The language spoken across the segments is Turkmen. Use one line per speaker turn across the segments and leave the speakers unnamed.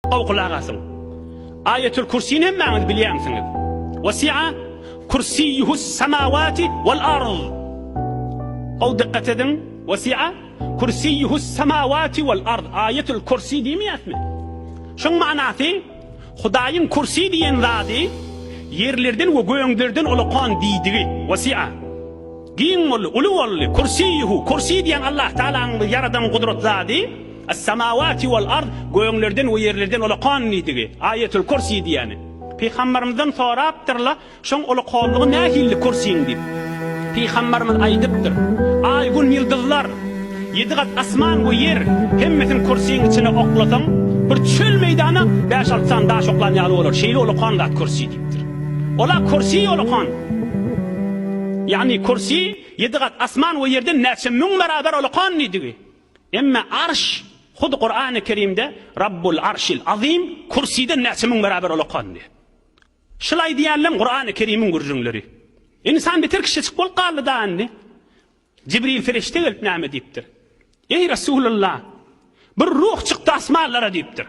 Gowy gulak asyň. Aýatul Kürsini hemmäňiz bilýänsiňiz. Wasi'a kursiýuhus samawati wal ard. Gowy dykgat ediň. Wasi'a kursiýuhus samawati wal ard. Aýatul Kürsi diýmeýäsmi? Şoň manasy Hudaýyň kürsi diýen zady ýerlerden we göňlerden ulakan diýdigi. Wasi'a giň boldy, uly boldy. Kursiýuhu, kürsi diýen Allah Tagalaň ýaradan gudrat zady. Es-samawati wal-ard, göglerden we ýerlerden ulakan diýdigi, Aýetul Kürsi diýýäni. Pygambarymyzdan sorapdyrlar, şoň ulakanlygy nähilli kürsiň diýip. Pygambarymyz aýdypdyr, Aý, gün, ýyldyzlar, ýedi gat asman we ýer, hemmesini kürsiň içine oklasaň, bir çöl meýdana bäş-alty sany daş oklan ýaly bolar, şeýle ulakan zat kürsi diýipdir. Ola kürsi ulakan. Ýagny kürsi ýedi gat asman we ýerden näçe müň barabar ulakan diýdigi. Emme Arş, hut Kurany Kerimde Rabbul Arşil Azim, Kürsiden näçe müň beraber ulakan diýýär. Şul aýdýanlam Kurany Kerimiň gürrüňleri. Ynsan beter kiçijik bolup galdy da indi. Jibril perişde gelip näme diýipdir? Eý Resulullah, bir ruh çykdy asmanlara diýipdir.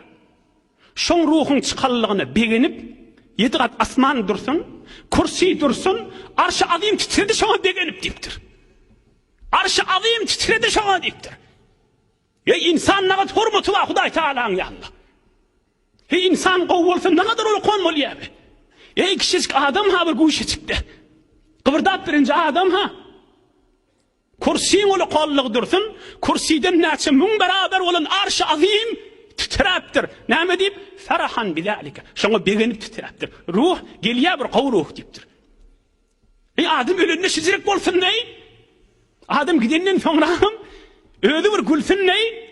Şoň ruhuň çykanlygyna begenip, ýedi gat asman dursun, kürsi dursun, Arşy Azym titredi şoňa begenip diýipdir. Arşy Azym titredi şoňa diýipdir. Eý ynsan nagat hormaty bar Hudaý Tagalaň ýanynda. Eý ynsan gowy bolsa nagadar ulakan bolýar be. Eý kiçijik adam ha bir guşeçikde. Gybyrdap birinji adam ha. Kürsiň ulakanlygy dursun, kürsiden näçe müň beraber bolan Arşy Azym titräpdir. Näme diýip? Farahan bizalika. Şoňa begenip titräpdir. Ruh gelýär bir gowy ruh diýipdir. Eý adam ölende şijirek bolsun-eý. Adam gidenden soňra hem özi bir gülsün-eý.